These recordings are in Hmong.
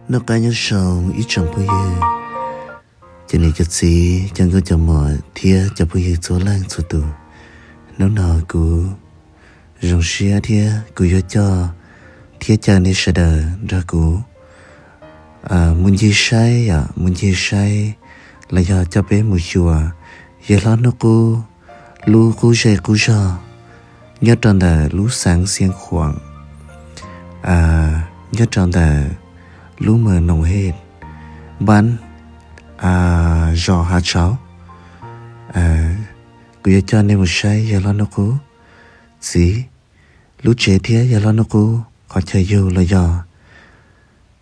Noj qab nyob zoo ib tsoom phooj ywg, cov niam cov txiv, cov nkauj cov muam thiab cov phooj ywg txhua leej txhua tus. Hnub no kuv zoo siab thiab kuv yuav coj thiab caw nej sawv daws nrog kuv mus ncig saib, mus ncig saib los yog coj peb mus xyuas yawg hlob Hnub Qub lub qub zej qub zog nyob rau ntawm lub xeev Xiav Khuam, nyob rau ntawm lub mws Noom Hej, npab zos Hav Tshauv. Kuv yuav coj nej mus saib yawg hlob Hnub Qub txiv lub tsev thiab yawg hlob Hnub Qub qhov chaw yug los yog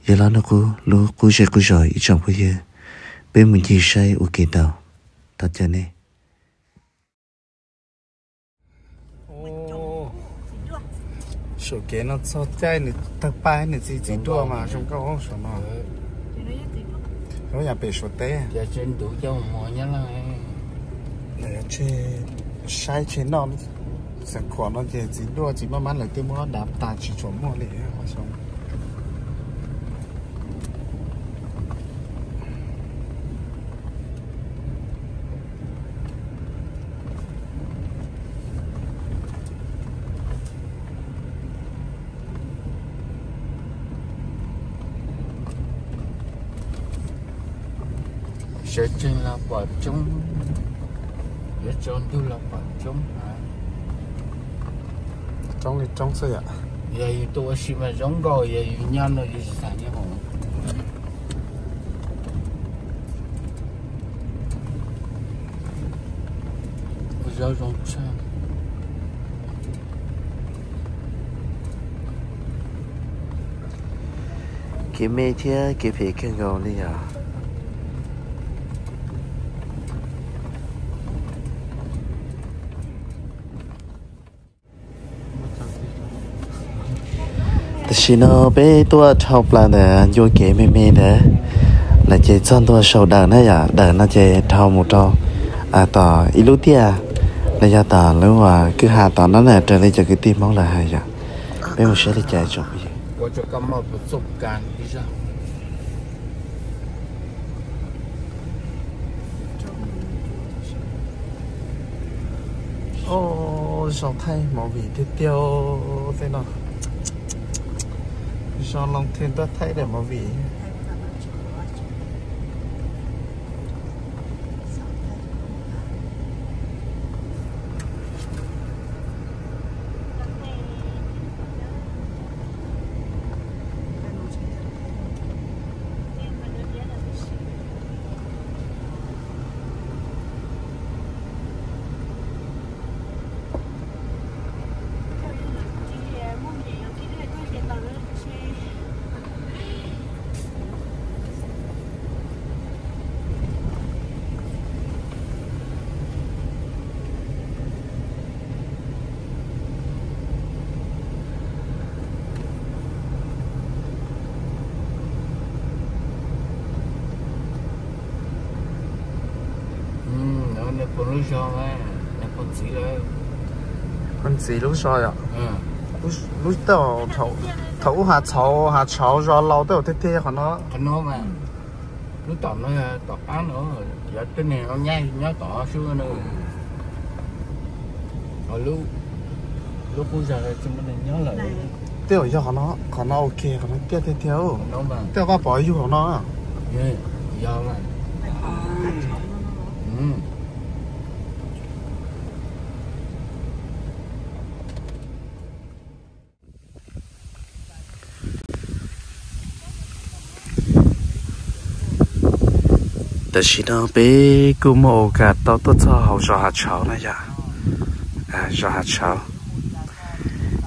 yawg hlob Hnub Qub lub qub zej qub zog ib tsoom phooj ywg. Peb mus ncig saib ua ke tau. Tos caw nej. Saum kev no txog caij nws tawg paj nws txiv txiv duaj mas zoo nkauj saum no. Lub yam pem Suav teb. Saib tseg noj, Xeev Khuam no ces txiv duaj txiv maj mab lawv twb muab dav tas tsis tshua muaj li. Sawv tsees los pom coob, yuav tsaus ntuj los pom coob. Coob li coob xwb yom. Yog yus tuaj ua si mas zoo nkauj, yog yus nyob no yus tsis xav nyob hauv. Ua zaub zoo tshaj. Kev me thiab kev phem kawg nkaus li yom. Tam sim no peb tuaj dhau plaws ntawm ncua kev me me ntawd lawm ces txog ntua saum dawm na yom. Dawm no ces dhau mus rau tom ib lub tiaj los yog tom lub kwj ha tom no na, raws li cov kwv tij Hmoob lawv hais yom. Peb mus saib li cas tsoom phooj ywg. Zos Thaib movie tiag tiag tej no. Zos Loos Thwm Nruab Thaib daim movie. Nws pog lub zos, nws pog txiv lawm. Pog txiv lub zos yom. Lub, thaum ub Hav Tshauv, Hav Tshauv zos laus tej zaum tiag tiag qhov no. Qhov no mas, lub tom no, tom qab no, yog tej neeg nyob tom xwb no. Lub qub zos tsis muaj neeg nyob lawm. Tej zaum yog qhov no, qhov no ok, qhov no tiaj tiag tiag. Tej zaum Vaj Pov yug hauv no. Tam sim no peb kuj muaj okas tau tuaj txog hauv zos Hav Tshauv na yom. Zos Hav Tshauv,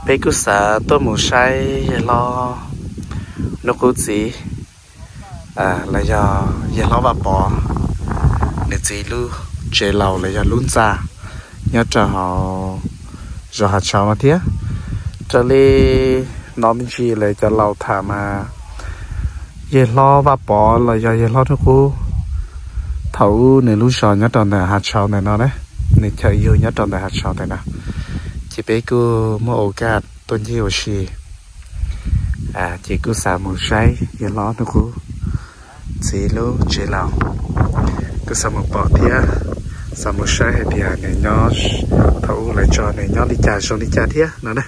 peb kuj xav tuaj mus saib yawg hlob Hnub Qub txiv, los yog yawg hlob Vaj Pov nws txiv lub tsev laus los yog lub ntxa nyob rau hauv zos Hav Tshauv no thiab. Raws li hnov me ntsis lawv cov laus tham mas yawg hlob Vaj Pov los yog yawg hlob Hnub Qub, thaum ub nws lub zos nyob rau ntawm Hav Tshauv ntawm no na, nws chaw yug nyob rau ntawm Hav Tshauv ntawm no. Ces peb kuj muaj okas tuaj ncig ua si Ces kuj xav mus saib yawg hlob Hnub Qub txiv lub tsev laus, kuj xav mus pom thiab, xav mus saib hais tias nws nyob, thaum ub lawv tso nws nyob li cas zoo li cas thiab no na.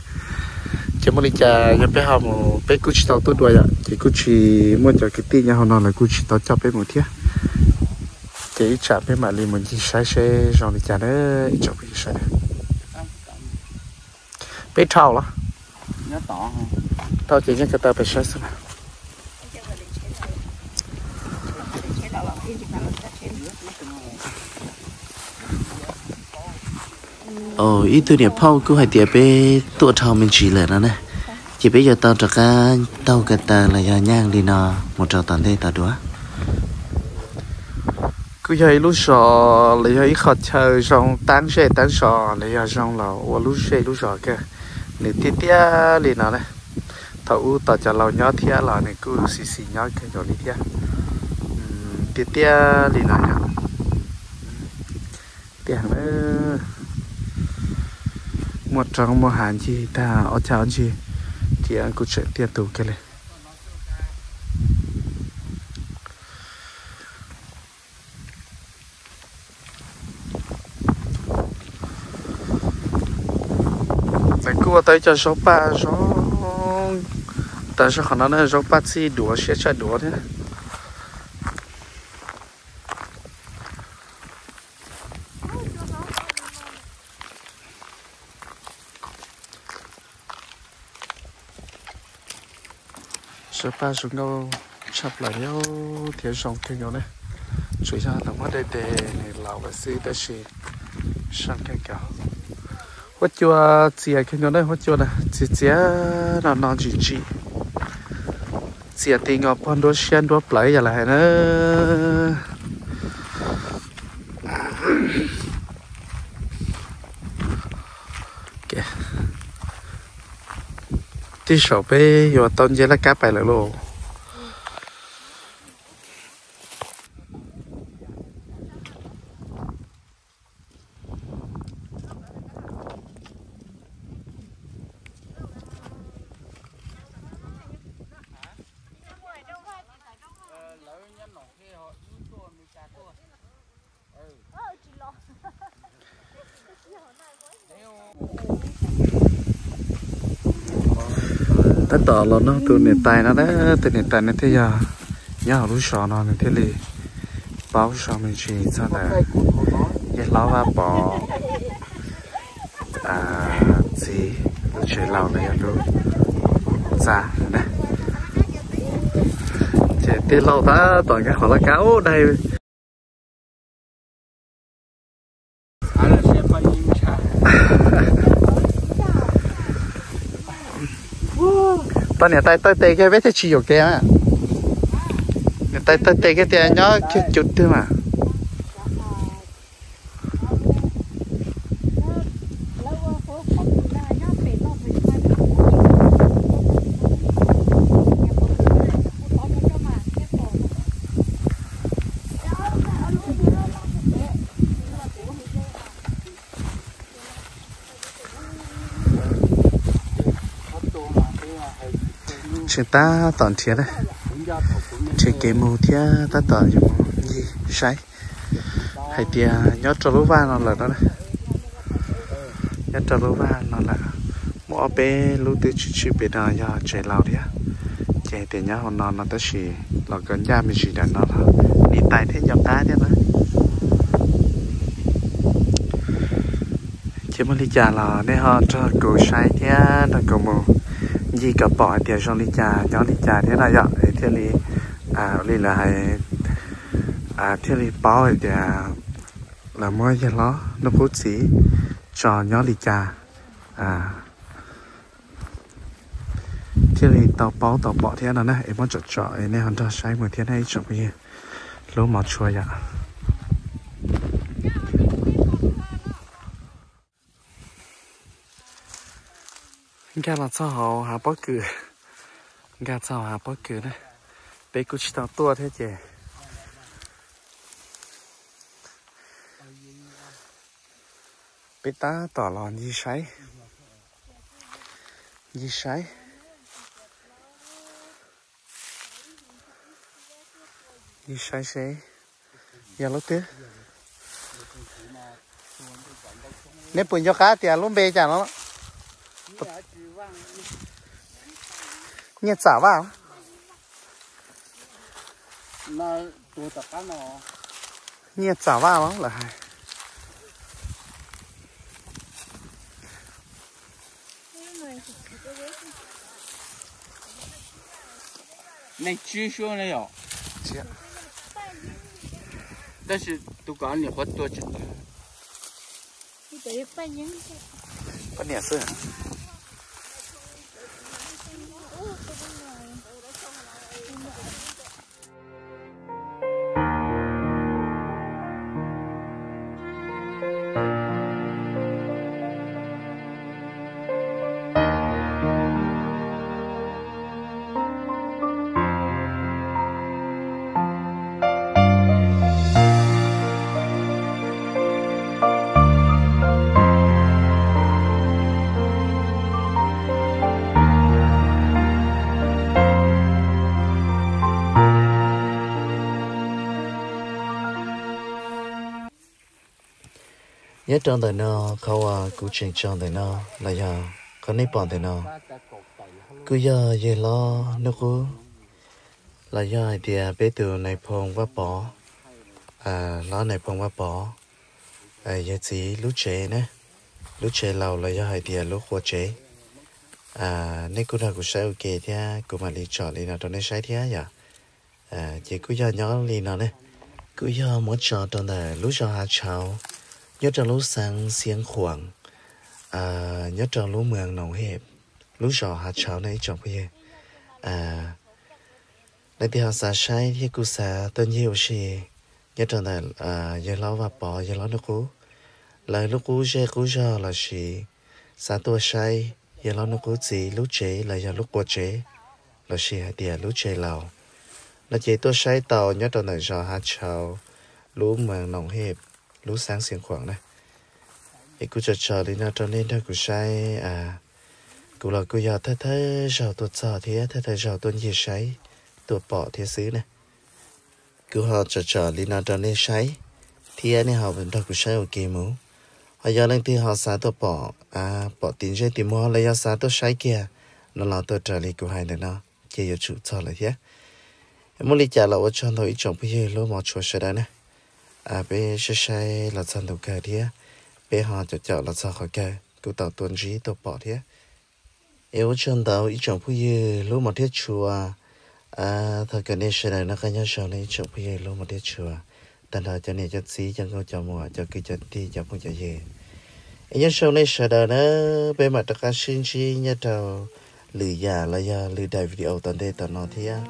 Ces muaj li cas yog peb ho mus, peb kuj tsis tau tuaj dua yom, ces kuj tsis, muaj cov kwv tij nyob hauv no lawv kuj tsis tau coj peb mus thiab. Ces ib tsam peb mam li mus ncig saib seb zoo li cas na, ib tsoom phooj ywg sawv daws. Peb dhau los? Dhau ces yeej ko taw pes saib xwb na. Ib tug niam phauj kuj hais tias peb tuaj dhau me ntsis lawm no na, ces peb yuav tau rov qab taug ko taw los yog nyaaj li no mus rau tom ntej tom dua. Kuj yog ib lub zos los yog ib qho chaw zoo taab zej taab zos los yog zoo los ua lub zej lub zos kawg. Nws tiaj tiaj li no na. Thaum ub tos cov laus nyob thiab los nws kuj xis xis nyob kawg nkaus li thiab. Tiaj tiaj li no yom. Tiaj heev. Muaj roob muaj hav ncig tag ob cag ob ncig, ces kuj tseem tiaj tus kiag li. Lawv kuj ua tau ib co zaub paj zoo, tas zog qhov no na, zaub paj txhij duav siab tshaj duav thiab. Zaub paj zoo nkauj tshaj plaws thiab, thiab zoo kawg nkaus na. Tsuas yog lawv muab de de nws laus lawm xwb tab sis zoo kawg nkaus. Huab cua txias kawg nkaus na, huab cua na txias txias no no ntsim ntsim. Txias ti nkaus pog nruab siab nruab plawv yam lawv hais na. Tej zaum peb yuav tau nce laj kab pais lawm lauj. Tab tom los nug tus niam tais no na, tus niam tais no thiaj yog nyob hauv lub zos no nws thiaj li paub zoo me ntsis txog ntawm yawg hlob Vaj Pov txiv lub tsev laus los yog lub txaj na. Ces tij laug tab tom nkag qhov laj kab ub dai. Tau niam tais taw tes kiag peb thiaj tsis yuam kev. Niam tais taw tes kiag tias nyob kiag cov twg mas. Tseem tab tom nrhiav na, nrhiav kev mus thiab tab tom yuav mus ncig saib hais tias nyob rau lub vaj no lawm no. Nyob rau lub vaj no lawm, muaj ob peb lub twb tshwm tshwm pem no yog tsev laus thiab. Ces hais tias nyob hauv no no tab sis los kav ncaj me ntsis ntawm no los niam tais thiaj nco qab thiab na. Ces muaj li cas los nej ho nrog kuv saib thiab nrog kuv mus ncig kom pom hais tias zoo li cas nyob li cas thiab no yom, es thiaj li, ua li lawv hais, thiaj li paub hais tias lawv muab yawg hlob Nuj Qub txiv tso nyob li cas, thiaj li tau paub tau pom thiab no na. Es muab tsom tsom es nej ho nrog saib mus thiab na ib tsoom phooj ywg hlub mov tshua yom. Nkag los txog hauv hav pob kws, nkag txog hauv hav pob kws na, peb kuj tsis tau tuaj thiab ces peb tab tom los ncig saib, ncig saib. Saib seb yog lub twg. Neb puas nco qab tias lub npe cas no? Nyiaj Txam Vaj. Nyiaj Txam Vaj los lawm hais. Nej tsib suab ne yom? Tab sis tus kom niam qhuav tua tsis tau. Poj niam xwb. Nyob rau ntawm no, qhov uas kuv tseem tso ntawm no los yog qhov nej pom ntawm no, kuj yog yawg hlob Hnub Qub, los yog hais tias peb tus nais phoo Vaj Pov, hlob nais phoo Vaj Pov, yawg txiv lub tsev ne, lub tsev laus los yog hais tias lub qua tsev. Nej kuj nrog kuv saib ua ke thiab kuv mam li tsom li no rau nej saib thiab yom. Ces kuj yog nyob li no ne, kuj yog muab tso rau ntawm lub zos Hav Tshauv, nyob rau lub xeev Xiav Khuam, nyob rau lub moos Noom Hej, lub zos Hav Tshauv ne ib tsoom phooj ywg. Leej twg ho xav saib thiab kuj xav tuaj ncig ua si nyob rau ntawm yawg hlob Vaj Pov, yawg hlob Hnub Qub lawv lub qub zej qub zog lossis xav tuaj saib yawg hlob Hnub Qub txiv lub tsev los yog lub qua tsev lossis hais tias lub tsev laus no ces tuaj saib tau nyob rau ntawm zos Hav Tshauv, lub moos Noom Hej, lub xeev Xiav Khuam na. Es kuv tsom tsom li no rau nej nrog kuv saib. Kuv los kuj yog thawj thawj zaug tuaj txog thiab thawj thawj zaug tuaj ncig saib, tuaj pom thiab xwb na. Kuv ho tsom tsom li no rau nej saib thiab nej ho nrog kuv saib ua ke mus. Ho yog leej twg ho xav tuaj pom, pom tim ntsej tim muag los yog xav tuaj saib kiag no los tuaj raws li kuv hais ntawm no ces yuav tsum txog lawm thiab. Muaj li cas los ua tsaug ntau ib tsoom phooj ywg hlub hmov tshua sawv daws na. Peb saib saib los txog ntu kawg thiab, peb ho caum caum los txog qhov kawg kuj tau tuaj ntsib tuaj pom thiab. Es ua tsaug ntau ib tsoom phooj ywg hlub hmov thiab tshua. Thov kom nej sawv daws noj qab nyob zoo na ib tsoom phooj ywg hlub hmov thiab tshua, tag nrho cov niam cov txiv cov nkauj cov muam cov kwv cov tij cov phooj cov ywg. Es nyob zoo nej sawv daws na, peb mam rov qab sib ntsib nyob rau lwm yam los yog lwm daim video tom ntej tom no thiab.